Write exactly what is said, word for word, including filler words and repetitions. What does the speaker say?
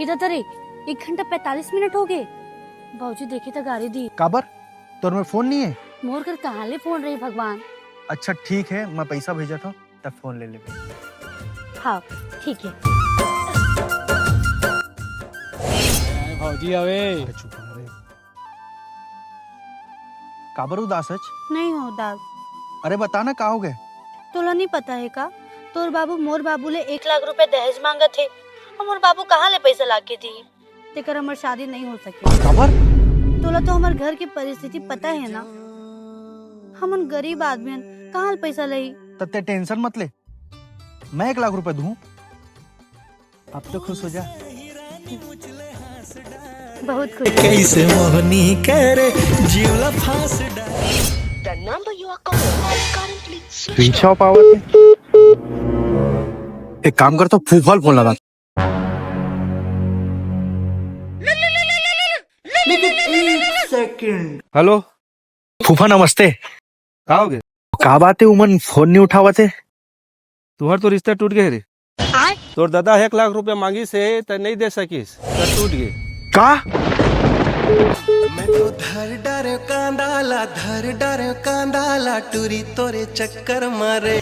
ए ददा रे, एक घंटा पैंतालीस मिनट हो गए। बाबूजी देखही त गारी दिही। काबर? तोर में फोन नहीं है? मोर कर कहाँ ले फोन रही भगवान। अच्छा ठीक है, मैं पैसा भेजत हूँ, तब फोन ले लेबे। हाँ, ठीक है। भौजी आवे। अरे चुप रह रे। काबर उदास हच? नहीं हो उदास। अरे बता ना, का हो गए? तोला नहीं पता है का? तोर बाबू मोर बाबू ले एक लाख रुपए दहेज मांगत हे। अब मोर बाबू कहाँ ले पैसा ला के दी? तेकर हमर शादी नहीं हो सके। काबर? तोला तो हमर घर के परिस्थिति पता है ना, हमन गरीब आदमी हन, कहाँ ले पैसा लही? त ते टेंशन मत ले, मैं एक लाख रुपए दूँ। अब तो खुश हो जा। बहुत खुश। कैसे मोहनी करे जीवला फांस डाले। The number you are calling is currently switched off। पीछा पावत है। एक काम कर, तो फूफा ल फोन लगा। लेकिन एक सेकंड। हेलो। फूफा नमस्ते। का हो गए? का बात है, उमन फोन नहीं उठावत है? तुहर तो रिश्ता टूट गए रे। तोर दादा एक लाख रुपया मांगिस हे, त नहीं दे सकिस, त टूट गए। का? मैं तो धर डर कांदाला, धर डर कांदाला, टूरी तोरे चक्कर मारे।